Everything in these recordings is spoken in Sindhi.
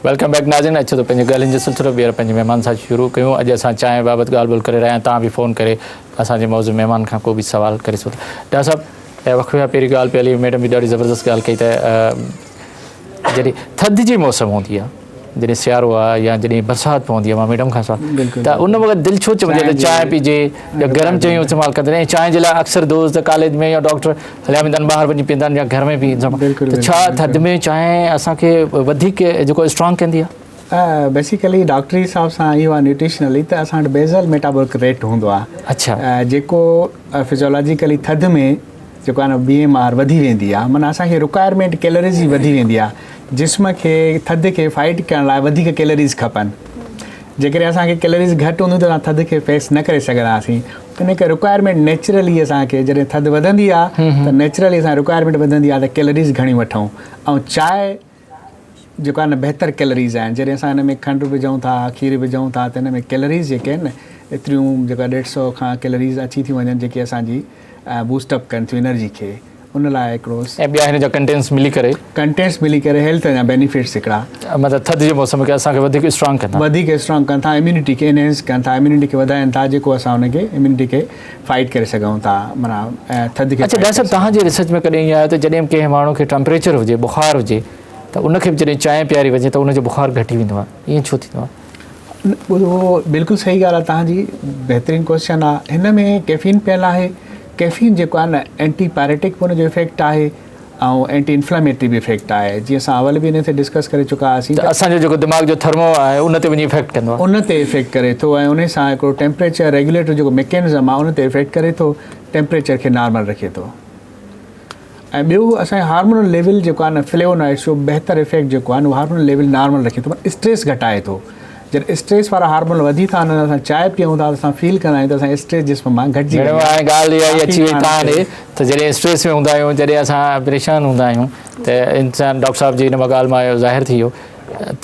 Welcome back ناظرين اچو ته پنهنجي ڳالهين جو سلسلو ٻيهر پنهنجي مهمان سان شروع ڪيون اڄ اسان چانهه بابت ڳالهه ٻولهه ڪري رهيا آهيون توهان به فون ڪري اسان جي معزز مهمان کان ڪو به سوال ڪري سگهو ٿا ڊاڪٽر صاحب وقفي کان پهرين ڳالهه پئي هلي ميڊم به ڏاڍي زبردست ڳالهه ڪئي ته جڏهن ٿڌ جي موسم هوندي آهي جڏهن سيارو آهي يا جڏهن برسات پوندي آهي مان ميڊم کان سوال ته ان وقت دل ڇو چوندي آهي ته چانهه پيجي يا گرم چيون استعمال ڪندا آهن چانهه جي لاء اڪثر دوست ڪاليج ۾ يا ڊاڪٽر هليا ويندا آهن ٻاهر وڃي پيئندا آهن يا گهر ۾ به ته ڇا ٿڌ ۾ چانهه اسان کي وڌيڪ جيڪو اسٽرانگ ڪندي آهي؟ بيسيڪلي ڊاڪٽري حساب سان اهو آهي نيوٽريشنلي ته اسان وٽ بيزل ميٽابولڪ ريٽ هوندو آهي اڇا جيڪو فزيولاجيڪلي ٿڌ ۾ جيڪو آهي نه بي ايم آر وڌي ويندي آهي معنيٰ اسان کي رڪوائرمينٽ ڪيلريز جي وڌي ويندي آهي جسم کي ٿڌ کي فائٽ ڪرڻ لاء وڌيڪ ڪيلريز کپن جيڪڏهن اسان کي ڪيلريز گهٽ هونديون ته اسان ٿڌ کي فيس نه ڪري سگهنداسين ان ڪري رڪوائرمينٽ نيچرلي اسان کي جڏهن ٿڌ وڌندي آهي ته نيچرلي اسان رڪوائرمينٽ وڌندي آهي ته ڪيلريز گهڻيون وٺون ۽ چانهه جيڪو آهي نه بهتر ڪيلريز آهن جڏهن اسان ان ۾ کنڊ وجهون ٿا کير وجهون ٿا ته ان ۾ ڪيلريز جيڪي آهن نه ايتريون جيڪا ڏيڍ سو کان ڪيلريز اچي ٿيون وڃن جيڪي اسان جي بوسٽ اپ ڪن ٿيون انرجي کي ان لاء هڪڙو ۽ ٻيا هن جا ڪنٽينٽس ملي ڪري. ڪنٽينٽس ملي ڪري هيلٿ جا بينيفٽس هڪڙا. مطلب ٿڌ جي موسم کي اسان کي وڌيڪ اسٽرانگ ڪن ٿا. وڌيڪ اسٽرانگ ڪن ٿا اميونٽي کي انهينس ڪن ٿا اميونٽي کي وڌائين ٿا جيڪو اسان ان کي اميونٽي کي فائٽ ڪري سگهون ٿا معنيٰ ٿڌ کي. اڇا ڊاڪٽر صاحب توهان جي ريسرچ ۾ ڪڏهن ائين آيو ته جڏهن ڪنهن ماڻهو کي ٽمپريچر هجي بخار هجي ته ان کي به جڏهن چانهه پياري وڃي ته ان جو بخار گهٽي ويندو آهي ائين ڇو ٿيندو آهي؟ اهو بلڪل صحيح ڳالهه آهي توهان جي بهترين ڪويسچن آهي هن ۾ ڪيفين پيل آهي ڪيفين جيڪو آهي نه اينٽي پائريٽڪ به ان جو افيڪٽ آهي ۽ اينٽي انفلاميٽري به افيڪٽ آهي جيئن اسان اول به ان تي ڊسڪس ڪري چڪا هئاسين ته اسان جو جيڪو دماغ جو ٿرمو آهي ان تي وڃي افيڪٽ ڪندو آهي ان تي افيڪٽ ڪري ٿو ۽ ان سان هڪڙو ٽيمپريچر ريگيوليٽر جيڪو ميڪينزم آهي ان تي افيڪٽ ڪري ٿو ٽيمپريچر کي نارمل رکي ٿو ۽ ٻيو اسان جي هارمونل ليول جيڪو آهي نه فليونائڊس جو بهتر افيڪٽ جيڪو آهي نه هارمونل ليول نارمل رکي ٿو معنيٰ اسٽريس گهٽائي ٿو جڏهن اسٽريس وارا هارمون وڌي ٿا وڃن اسان چانهه پيئون ٿا ته اسان فيل ڪندا آهيون ته اسان اسٽريس جسم مان گهٽجي وئي آهي ڳالهه اها ئي اچي وئي تان ڏي ته جڏهن اسٽريس ۾ هوندا آهيون جڏهن اسان پريشان هوندا آهيون ته انسان ڊاڪٽر صاحب جي ان ڳالهه مان ظاهر ٿي ويو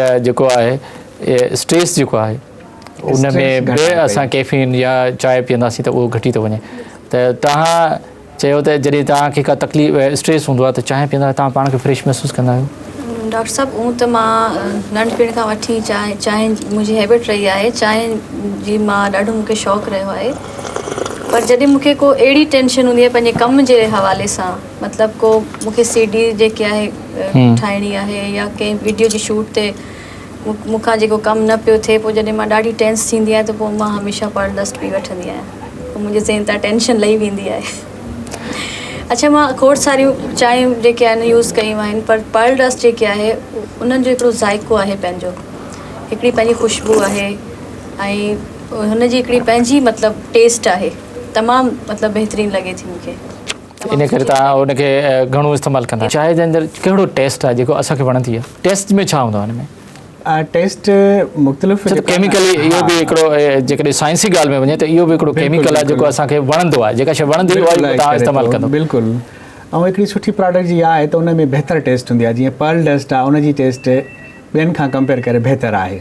ته جيڪو آهي اسٽريس جيڪو آهي ان ۾ به اسان ڪيفين يا چانهه پيئنداسين ته اهو گهٽي ٿو وڃي ته تهان چيو ته جڏهن توهان کي ڪا تڪليف اسٽريس هوندو آهي ته چانهه پيئندا آهيو توهان پاڻ کي فريش محسوس ڪندا آهيو؟ ڊاڪٽر صاحب اون ته مان ننڍپڻ کان وٺي چانهه چانهه منهنجي هيبٽ رهي آهي چانهه جي مان ڏاڍو مون کي شوق رهيو آهي پر جڏهن مون کي ڪو اهڙي ٽينشن هوندي آهي پنهنجي ڪم جي حوالي سان مطلب ڪو مون کي سي ڊي جيڪي آهي ٺاهڻي آهي يا ڪنهن ويڊيو جي شوٽ تي مون کان جيڪو ڪم نه پيو ٿئي پوء جڏهن مان ڏاڍي ٽينس ٿيندي آهيان ته پوء مان هميشه پرل ڊسٽ پي وٺندي آهيان پوء منهنجي ذهن تان ٽينشن لهي ويندي آهي اڇا مان کوڙ ساريون چانهيون جيڪي آهن يوز ڪيون آهن پر پرل ڊسٽ جيڪي آهي انهن جو هڪڙو ذائقو آهي پنهنجو هڪڙي پنهنجي خوشبو آهي ۽ هن جي هڪڙي پنهنجي مطلب ٽيسٽ آهي تمام مطلب بهترين لڳي ٿي مون کي ان ڪري توهان ان کي گهڻو استعمال ڪندا آهيو. چانهه جي اندر ڪهڙو ٽيسٽ آهي جيڪو اسان کي وڻندي آهي؟ ٽيسٽ ۾ ڇا هوندو آهي ان ۾؟ ٽيسٽ مختلف ڇو ته ڪيميڪلي اهو به هڪڙو جيڪڏهن سائنسي ڳالهه ۾ وڃي ته اهو به هڪڙو ڪيميڪل آهي جيڪو اسان کي وڻندو آهي جيڪا شيء وڻندي اها ئي توهان استعمال ڪندو. بلڪل ۽ هڪڙي سٺي پراڊڪٽ جي اها آهي ته ان ۾ بهتر ٽيسٽ هوندي آهي جيئن پرل ڊسٽ آهي ان جي ٽيسٽ ٻين کان ڪمپيئر ڪري بهتر آهي.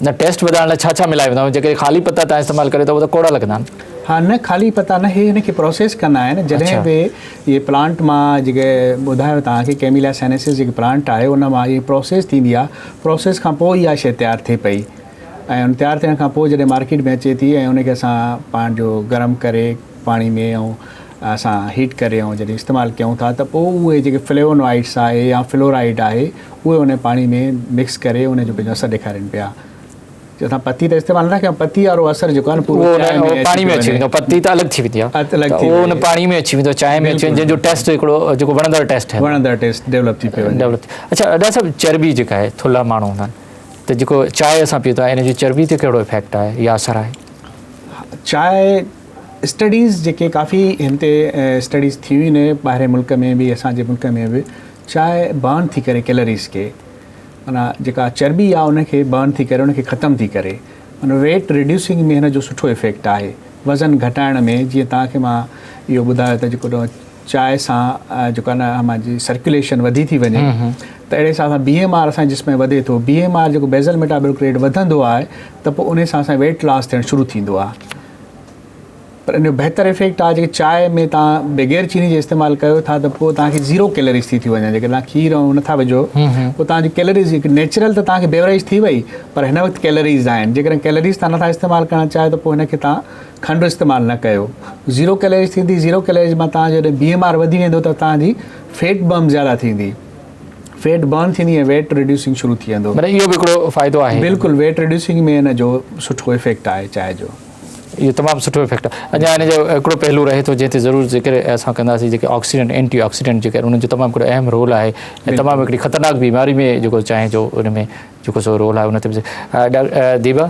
نه ٽيسٽ وڌائڻ لاء ڇا ڇا ملايو ويندو آهي جيڪڏهن خالي پتا تان استعمال ڪريو ته اهي ته ڪوڙا لڳندا آهن. ها نه خالي پتا نه هي هن کي پروسيس ڪندا آهن جڏهن به اهي پلانٽ مان جيڪي ٻڌايو توهان کي ڪيميليا سينيسس جيڪي پلانٽ آهي ان مان اهي پروسيس ٿيندي آهي پروسيس کان پوء اها شي تيار ٿئي پئي ۽ ان تيار ٿيڻ کان پوء جڏهن مارڪيٽ ۾ اچي ٿي ۽ ان کي اسان پاڻ جو گرم ڪري پاڻي ۾ ۽ اسان هيٽ ڪري ۽ جڏهن استعمال ڪيون ٿا ته پوء اهي جيڪي فليونوائڊس آهي يا فلورائيڊ آهي اهي ان پاڻي ۾ مڪس ڪري ان جو پنهنجو اثر ڏيکارين پيا جي اسان پتي ته استعمال نٿا ڪيون پتي وارو اثر جيڪو آهي نه پورو چانهه ۾ اچي پاڻي ۾ اچي ويندو پتي ته الڳ ٿي ويندي آهي الڳ ٿي اهو ان پاڻي ۾ اچي ويندو چانهه ۾ اچي ويندو جنهن جو ٽيسٽ هڪڙو جيڪو وڻندڙ ٽيسٽ آهي وڻندڙ ٽيسٽ ڊيولپ ٿي پيو ڊيولپ اڇا ادا صاحب چربي جيڪا آهي ٿلها ماڻهو هوندا آهن ته جيڪو چانهه اسان پيون ٿا ان جي چربي تي ڪهڙو افيڪٽ آهي يا اثر آهي چانهه اسٽڊيز جيڪي ڪافي هن تي اسٽڊيز ٿيون آهن ٻاهرين ملڪ ۾ به اسان جي ملڪ ۾ به چانهه برن ٿي ڪري ڪيلريز کي معنيٰ جيڪا چربي آهي ان کي برن ٿي ڪري ان کي ختم ٿي ڪري معنيٰ ويٽ ريڊيوسنگ ۾ هن جو سٺو افيڪٽ آهي وزن گهٽائڻ ۾ جيئن توهان کي مان اهو ٻڌايو ته جيڪو چانهه سان جيڪو آهي نه اسان جي سرڪيوليشن وڌي ٿي وڃي ته اهڙي حساب سان بي ايم آر اسان جي جسم ۾ وڌي ٿو بي ايم آر جيڪو بيزل ميٽابولڪ ريٽ وڌندو آهي ته پوء ان سان اسان ويٽ لاس ٿيڻ شروع ٿيندو آهي. پر ان جو بهتر افيڪٽ آهي جيڪي چانهه ۾ توهان بغير چيني جي استعمال ڪيو ٿا ته پوء توهان کي زيرو ڪيلريز ٿي ٿي وڃن جيڪي توهان کير ۽ نٿا وجهو پوء توهان جي ڪيلريز هڪ نيچرل ته توهان کي بيوريج ٿي وئي پر هن وقت ڪيلريز آهن جيڪڏهن ڪيلريز توهان نٿا استعمال ڪرڻ چاهيو ته پوء هن کي توهان کنڊ استعمال نه ڪيو زيرو ڪيلريز ٿيندي زيرو ڪيلريز مان توهان جو جڏهن بي ايم آر وڌي ويندو ته توهان جي فيٽ برن زياده ٿيندي فيٽ برن ٿيندي ۽ ويٽ ريڊيوسنگ شروع ٿي ويندو. معنيٰ اهو به هڪڙو فائدو آهي. بلڪل ويٽ ريڊيوسنگ ۾ ان جو سٺو افيڪٽ آهي چانهه جو. اهو تمام سٺو افيڪٽ آهي. اڃا ان جو هڪڙو پهلو رهي ٿو جنهن تي ضرور ذڪر اسان ڪنداسين جيڪي آڪسيڊنٽ اينٽي آڪسيڊنٽ جيڪي آهن انهن جو تمام هڪڙو اهم رول آهي ۽ تمام هڪڙي خطرناڪ بيماري ۾ جيڪو چانهه جو ان ۾ جيڪو سو رول آهي ان تي به ديبا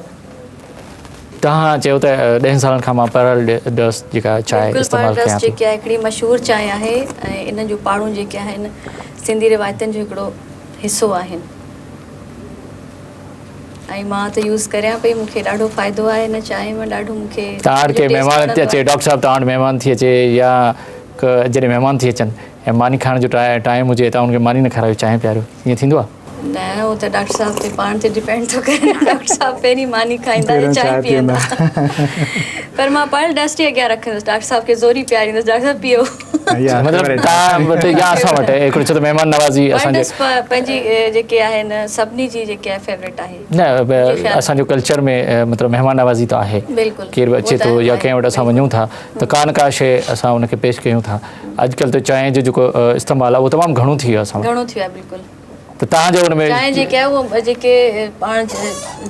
توهان چيو ته ڏهن سالن کان مان پرل ڊسٽ جيڪا چانهه استعمال ڪيان ٿي. جيڪي هڪڙي مشهور چانهه آهي ۽ ان جون پاڙون جيڪي آهن سنڌي روايتن جو هڪڙو حصو آهن ۽ مان ته يوز ڪريان پئي مون کي ڏاڍو فائدو آهي ان چانهه مان ڏاڍو مون کي توهان وٽ ڪي مهمان اچي ڊاڪٽر صاحب توهان وٽ مهمان ٿي اچي يا جڏهن مهمان ٿي اچن ۽ ماني کائڻ جو ٽائيم هجي توهان ان کي ماني نه کارايو چانهه پياريو ائين ٿيندو آهي؟ نه اهو ته ڊاڪٽر صاحب تي پاڻ تي ڊپينڊ ٿو ڪري ڊاڪٽر صاحب پهرين ماني کائيندا يا چانهه پيئندا پر مان پرل ڊسٽ ئي اڳيان رکندس ڊاڪٽر صاحب کي زوري پياريندس ڊاڪٽر صاحب پيئو مطلب توهان وٽ يا اسان وٽ هڪڙو ڇو ته مهمان نوازي اسان جي پنهنجي جيڪي آهن سڀني جي جيڪي آهي فيورٽ آهي نه اسان جو ڪلچر ۾ مطلب مهمان نوازي ته آهي ڪير به اچي ٿو يا ڪنهن وٽ اسان وڃون ٿا ته ڪا نه ڪا شيء اسان ان کي پيش ڪيون ٿا اڄڪلهه ته چانهه جو جيڪو استعمال آهي اهو تمام گهڻو ٿي ويو آهي اسان وٽ گهڻو ٿي ويو آهي بلڪل ته توهان جو ان ۾ چانهه جيڪي آهي اهو جيڪي پاڻ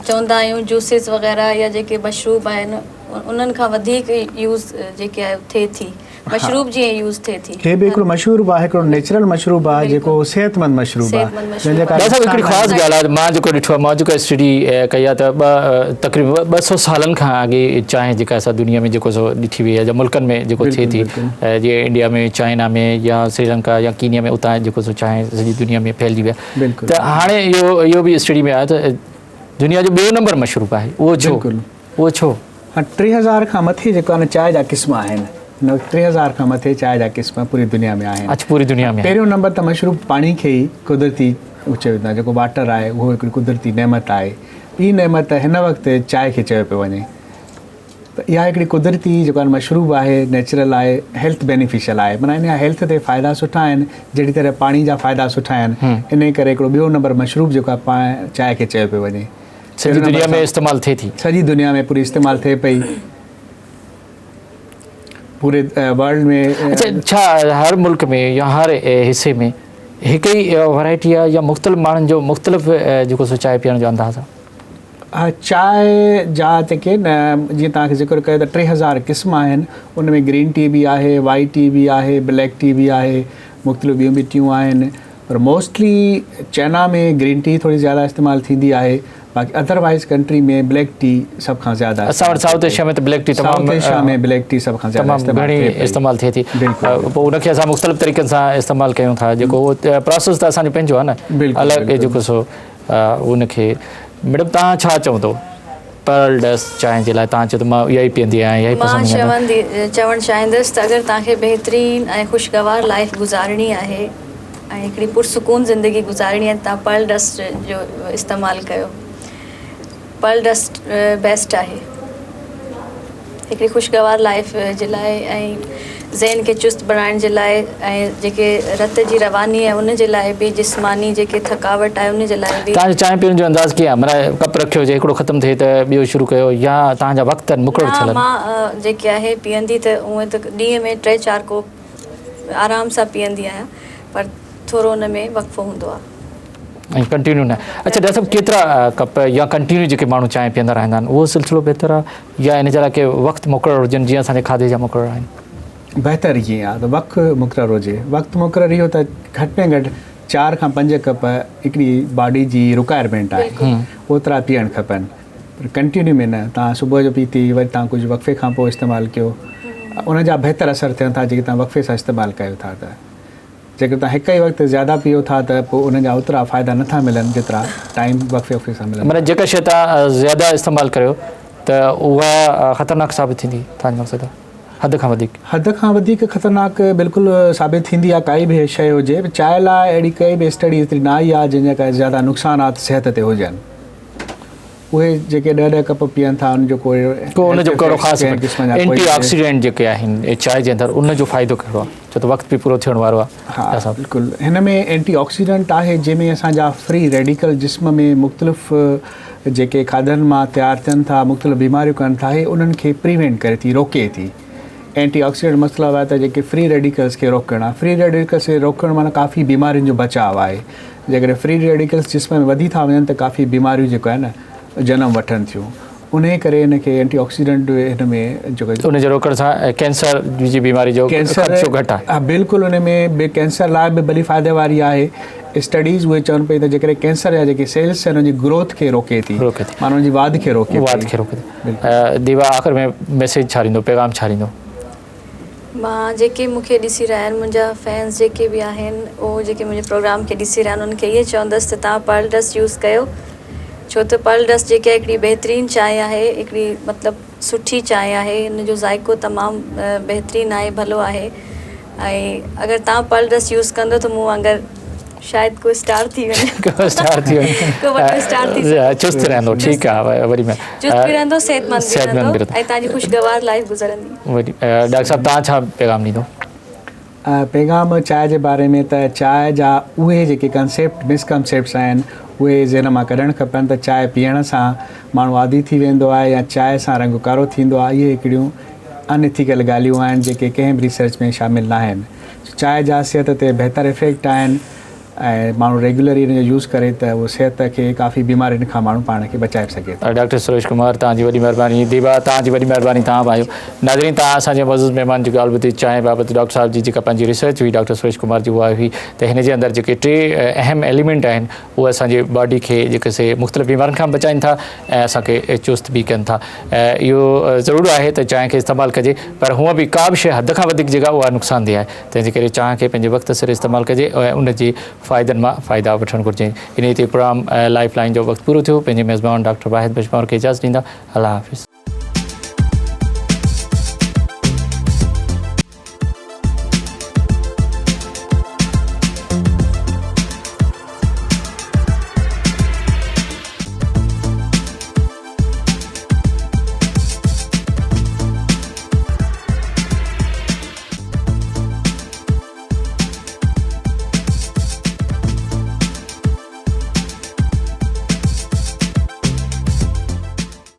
چوندا آهيون جوسز وغيره يا جيڪي مشروب آهن انهن کان وڌيڪ يوز جيڪي آهي ٿئي ٿي مشروب جيئن يوز ٿئي ٿي. هي به هڪڙو مشروب آهي هڪڙو نيچرل مشروب آهي جيڪو صحت مند مشروب آهي جنهن جا ڪا ڊاڪٽر صاحب هڪڙي خاص ڳالهه آهي مان جيڪو ڏٺو آهي مان جيڪا اسٽڊي ڪئي آهي ته ٻه تقريبن 200 سالن کان اڳي چانهه جيڪا اسان دنيا ۾ جيڪو سو ڏٺي وئي آهي يا ملڪن ۾ جيڪو ٿئي ٿي جيئن انڊيا ۾ چائنا ۾ يا سريلنڪا يا ڪينيا ۾ اتان جيڪو سو چانهه سڄي دنيا ۾ ڦهلجي وئي آهي ته هاڻي اهو به اسٽڊي ۾ آيو ته دنيا جو ٻيو نمبر مشروب آهي اهو ڇو اهو ڇو؟ ها 3000 کان مٿي جيڪو آهي نه چانهه جا قسم آهن هن وقت 3000 کان مٿي چانهه جا قسم پوري دنيا ۾ آهن. اڇا پوري دنيا ۾ آهن. پهريون نمبر ته مشروب پاڻي کي ئي قدرتي چيو ويندو آهي جيڪو واٽر آهي اهو هڪڙي قدرتي نعمت آهي ٻي نعمت هن وقت چانهه کي چيو پيو وڃي ته اها هڪڙي قدرتي جيڪو آهي مشروب آهي نيچرل آهي هيلٿ بينيفيشل آهي معنيٰ ان جا هيلٿ تي فائدا سٺا آهن جهڙي طرح پاڻي جا فائدا سٺا آهن انهي ڪري هڪڙو ٻيو نمبر مشروب جيڪو آهي چانهه کي چيو پيو وڃي. سڄي دنيا ۾ استعمال ٿئي ٿي. سڄي دنيا ۾ پوري استعمال ٿئي پئي پوري ورلڊ ۾. اڇا ڇا هر ملڪ ۾ يا هر حصي ۾ هڪ ئي ورائٽي آهي يا مختلف ماڻهن جو مختلف جيڪو سو چانهه پيئڻ جو انداز آهي؟ ها چانهه جا جيڪي نه جيئن توهان کي ذڪر ڪيو ته 3000 قسم آهن ان ۾ گرين ٽي به آهي وائيٽ ٽي به آهي بليڪ ٽي به آهي مختلف ٻيون به ٽيون آهن پر موسٽلي چائنا ۾ گرين ٽي ٿوري زياده استعمال ٿيندي آهي باقي ادر وائز ڪنٽري ۾ بليڪ ٽي سڀ کان زياده اسان وٽ سائوٿ ايشيا ۾ ته بليڪ ٽي تمام سائوٿ ايشيا ۾ بليڪ ٽي سڀ کان زياده استعمال ٿئي پئي استعمال ٿئي ٿي بلڪل پوء ان کي اسان مختلف طريقن سان استعمال ڪيون ٿا جيڪو اهو پراسيس ته اسان جو پنهنجو آهي نه الڳ جيڪو سو ان کي ميڊم تهان ڇا چوندو پرل ڊسٽ چانهه جي لاء تهان چيو ته مان اها ئي پيئندي آهيان اها ئي پسند مان چوندي چوڻ چاهيندس ته اگر توهان کي بهترين ۽ خوشگوار لائيف گذارڻي آهي ۽ هڪڙي پرسڪون زندگي گذارڻي آهي ته توهان پرل ڊسٽ جو استعمال ڪيو پرل ڊسٽ بيسٽ آهي هڪڙي خوشگوار لائيف جي لاء ۽ ذهن کي چست بڻائڻ جي لاء ۽ جيڪي رت جي رواني آهي ان جي لاء به جسماني جيڪي ٿڪاوٽ آهي ان جي لاء به. توهان جو چانهه پيئڻ جو انداز ڪيئن آهي معنيٰ ڪپ رکيو هجي هڪڙو ختم ٿئي ته ٻيو شروع ڪيو يا توهان جا وقت آهن مقرر نه ٿيل آهن. مان جيڪي آهي پيئندي ته هونئن ته ڏينهن ۾ ٽي چار ڪوپ آرام سان پيئندي آهيان پر ٿورو ان ۾ وقفو هوندو آهي. ۽ ڪنٽينيو نه. اڇا ڊاڪٽر صاحب ڪيترا ڪپ يا ڪنٽينيو جيڪي ماڻهو چانهه پيئندا رهندا آهن اهو سلسلو بهتر آهي يا ان جي لاء ڪي وقت مقرر هجن جيئن اسان جي کاڌي جا مقرر آهن. بهتر ائين آهي ته وقت مقرر هجي. وقت مقرر اهو ته گهٽ ۾ گهٽ 4 کان 5 ڪپ هڪڙي باڊي جي رڪوائرمينٽ آهي اوترا پيئڻ کپن پر ڪنٽينيو ۾ نه توهان صبح جو پيتي وري توهان ڪجهه وقفي کان پوء استعمال ڪيو ان جا بهتر اثر ٿين ٿا جيڪي توهان وقفي سان استعمال ڪيو ٿا ته. جيڪڏهن توهان هڪ ئي وقت زياده پيئو ٿا ته پوء انهن جا اوترا فائدا نه ٿا ملن جيترا ٽائيم وقفي وقفي سان ملن ٿا. معنيٰ جيڪا شيء توهان زياده استعمال ڪريو ته اها خطرناڪ ثابت ٿيندي توهان جو مقصد آهي حد کان وڌيڪ. حد کان وڌيڪ خطرناڪ بلڪل ثابت ٿيندي آهي ڪائي به شيء هجي چانهه لاء اهڙي ڪائي به اسٽڊي ايتري نه آئي آهي جنهن جا ڪا زياده نقصانات صحت تي هجن. اهي جيڪي ڏهه ڏهه ڪپ پيئن ٿا ان جو ڪو ڪو ان جو ڪهڙو خاص قسم جا اينٽي آڪسيڊنٽ جيڪي آهن چانهه جي اندر ان جو فائدو ڪهڙو آهي ڇو ته وقت به پورو ٿيڻ وارو آهي. ها بلڪل هن ۾ اينٽي آڪسيڊنٽ آهي جنهن ۾ اسان جا فري ريڊيڪل جسم ۾ مختلف جيڪي کاڌن مان تيار ٿين ٿا مختلف بيماريون ڪن ٿا هي انهن کي پريوينٽ ڪري ٿي روڪي ٿي اينٽي آڪسيڊنٽ مطلب آهي ته جيڪي فري ريڊيڪلس کي روڪڻ آهي فري ريڊيڪلس کي روڪڻ معنيٰ ڪافي بيمارين جو بچاء آهي جيڪڏهن فري ريڊيڪلس جسم ۾ وڌي ٿا وڃن ته ڪافي بيماريون جيڪو آهي نه جنم وٺن ٿيون انهي ڪري هن کي اينٽي آڪسيڊنٽ هن ۾ جيڪو ان جي روڪڻ سان ڪينسر جي بيماري جو خدشو گهٽ آهي. ها بلڪل ان ۾ به ڪينسر لاء به ڀلي فائدي واري آهي اسٽڊيز اهي چون پئي ته جيڪڏهن ڪينسر جا جيڪي سيلس آهن ان جي گروٿ کي روڪي ٿي معنيٰ ان جي واڌ کي روڪي ٿي واڌ کي روڪي ٿي ديوا آخر ۾ ميسيج ڇا ڏيندو پيغام ڇا ڏيندو. مان جيڪي مون کي ڏسي رهيا آهن منهنجا فينس جيڪي به آهن اهو جيڪي منهنجي پروگرام کي ڏسي رهيا آهن انهن کي اهي چوندس ته توهان پرل ڊسٽ يوز ڪيو ڇو ته پرل ڊسٽ جيڪي آهي هڪڙي بهترين چانهه آهي هڪڙي مطلب سٺي چانهه آهي ان جو ذائقو تمام بهترين آهي ڀلو آهي ۽ اگر توهان پرل ڊسٽ يوز ڪندو ته مون وانگر شايد ڪو اسٽار ٿي وڃي. ڪو اسٽار ٿي وڃي. ڪو وڏو اسٽار ٿي سگهي. چست رهندو ٺيڪ آ وري ۾ چست به رهندو صحتمند به رهندو ۽ توهان جي خوشگوار لائف گذرندي. وري ڊاڪٽر صاحب توهان ڇا پيغام ڏيندو؟ پيغام چانهه جي باري ۾ ته چانهه جا اهي جيڪي ڪنسيپٽ مس ڪنسيپٽس آهن اهي ذهن مان ڪڍڻ کپن ته چانهه پيئڻ سان ماڻهو عادي ٿي ويندو آهي يا چانهه سان رنگ ڪارو ٿيندو آهي اهي هڪڙيون ان ايٿيڪل ڳالهيون آهن جيڪي ڪنهن به ريسرچ ۾ شامل ناهن. چانهه جا صحت تي بهتر افيڪٽ آهن ۽ ماڻهو ريگيولري ان جو يوز ڪري ته اهو صحت کي ڪافي بيمارين کان ماڻهو پاڻ کي بچائي به سگهي ٿو. ڊاڪٽر سروش ڪمار توهان جي وڏي مهرباني ديبا توهان جي وڏي مهرباني توهان به آيو ناظرين توهان اسان جي معزز مهمان جي ڳالهه ٻڌي چانهه بابت ڊاڪٽر صاحب جي جيڪا پنهنجي ريسرچ هئي ڊاڪٽر سروش ڪمار جي اها هئي ته هن جي اندر جيڪي ٽي اهم ايليمينٽ آهن اهي اسان جي باڊي کي جيڪي سي مختلف بيمارين کان بچائين ٿا ۽ اسان کي چست به ڪن ٿا اهو ضرور آهي ته چانهه کي استعمال ڪجي پر هونء به ڪا به شيء حد کان وڌيڪ جيڪا اها نقصان ده آهي تنهن جي ڪري چانهه کي پنهنجي وقت سر استعمال ڪجي ۽ ان جي فائدن مان فائدا وٺڻ گهرجي انهي تي پروگرام لائف لائين جو وقت پورو ٿيو پنهنجي ميزبان ڊاڪٽر واحد بشمار کي اجازت ڏيندا الله حافظ.